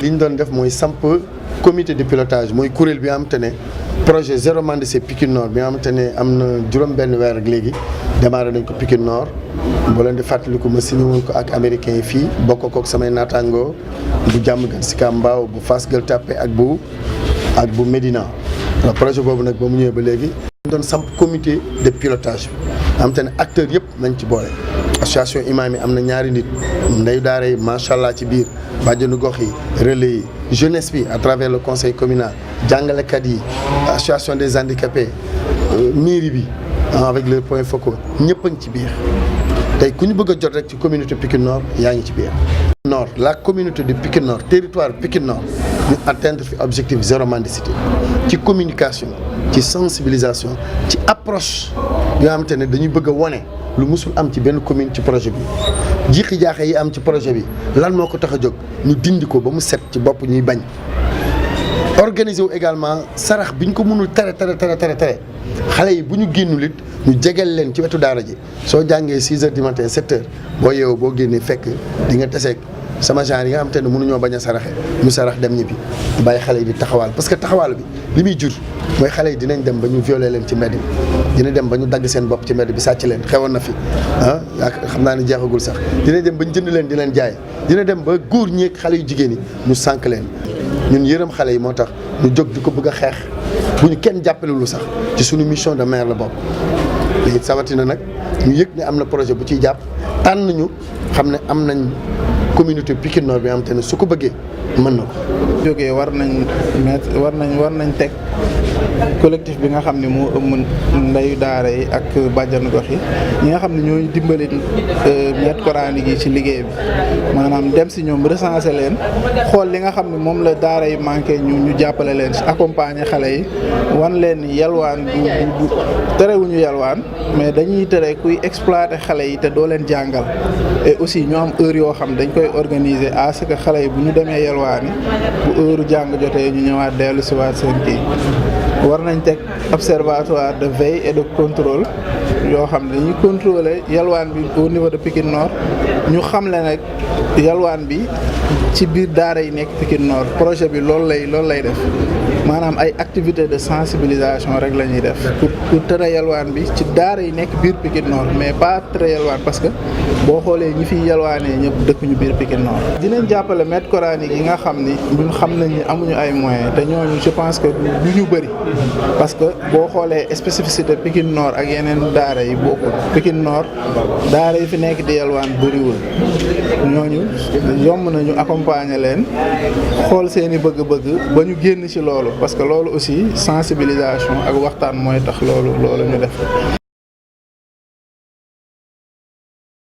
li ñu doon def mooy samp comité de pilotage mooy kuréel bi nga xamante ne projet zéro mendicité Pikine Nord bi nga xamante ne am na juróom-benn weer ak léegi démarré nañ ko Pikine Nord boo leen di fàttaliku ma signé woon ko ak américains yi fii bokk kook samay naataangoo bu Diamaguène Sicap Mbao bu Fass Gueule Tapée ak bu Médina alors projet boobu nag ba mu ñëwee ba léegi ñu doon samp comité de pilotage bi xamante ne acteurs yëpp nañ ci boole association imam yi am na ñaari nit ndeyu daara yi macha allah ci biir bàjjenu gox yi relais yi jeunesse bi à travers le conseil communal jàngalekat yi association des handicapés mairie bi avec les points focaux ñëpp a ngi ci biir tey ku ñu bëgg a jot rek ci communauté Pikine Nord yaa ngi ci biir. Nord la communauté de Pikine Nord territoire Pikine Nord ñu atteindre fi objectif zéro mendicité ci communication ci sensibilisation ci approche yoo xamante ne dañuy bëgg a wone lu musul am ci benn commune ci projet bi jiixi jaaxe yi am ci projet bi lan moo ko tax a jóg ñu dindi ko ba mu set ci bopp ñuy bañ. organiser wu également sarax bi ñu ko mënul tere xale yi bu ñu génnul it ñu jegeel leen ci wetu daara ji soo jàngee 6 heures du matin 7 heures boo yeewoo boo génnee fekk di nga teseeg sama genre yi nga xam te ne mënuñoo bañ a saraxe ñu sarax dem ñibbi bàyyi xale yi di taxawaal parce que taxawaal bi li muy jur mooy xale yi dinañ dem ba ñu violer leen ci mbedd bi dina dem ba ñu dagg seen bopp ci mbedd bi sàcc leen xewoon na fi xam naa ne jeexagul sax dina dem ba ñu jënd leen di leen jaay dina dem ba góor ñeeg xale yu jigéen yi ñu sànk leen ñun yërëm xale yi moo tax ñu jóg di ko bëgg a xeex bu ñu kenn jàppalelu sax ci suñu mission de maire la bokk léegi sawatina nag ñu yëg ne am na projet bu ciy jàpp tànn ñu xam ne am nañ communauté Pikine Nord bi nga xam te ne su ko bëggee mën na ko. jógee war nañ teg collectif bi nga xam ne moo ëmb ndeyu daara yi ak bàjjanu gox yi ñi nga xam ne ñooy dimbali maître coranique yi ci liggéey bi maanaam dem si ñoom recenser leen xool li nga xam ne moom la daara yi manqué ñu jàppale leen si accompagner xale yi wan leen ni yalwaan du terewuñu yalwaan mais dañuy tere kuy exploiter xale yi te doo leen jàngal et aussi ñu am heure yoo xam dañ koy organiser à ce que xale yi bu ñu demee yalwaani bu heure jàng jotee ñu ñëwaat dellu si waat seen kii. war nañ teg observatoire de veille et de contrôle yoo xam ne dañuy contrôler yalwaan bi au niveau de Pikine Nord ñu xam le nag yalwaan bi ci biir daara yi nekk Pikine Nord projet bi loolu lay def maanaam ay activité de sensibilisation rek la ñuy def pour tere yalwaan bi ci daara yi nekk biir Pikine Nord mais pas tere yalwaan parce que boo xoolee ñi fiy yalwaanee ñëpp dëkkuñu biir Pikine Nord. dinañ jàppale maître coranique yi nga xam ni ñun xam nañ ni amuñu ay moyens te ñooñu je pense que du ñu bëri parce que boo xoolee spécificité Pikine Nord ak yeneen daara yi bokkul Pikine Nord daara yi fi nekk di yalwaan bëriwul ñooñu yomb nañu accompagner leen xool seeni bëgg-bëgg ba ñu génn ci loolu parce que loolu aussi sensibilisation ak waxtaan mooy tax loolu ñu def.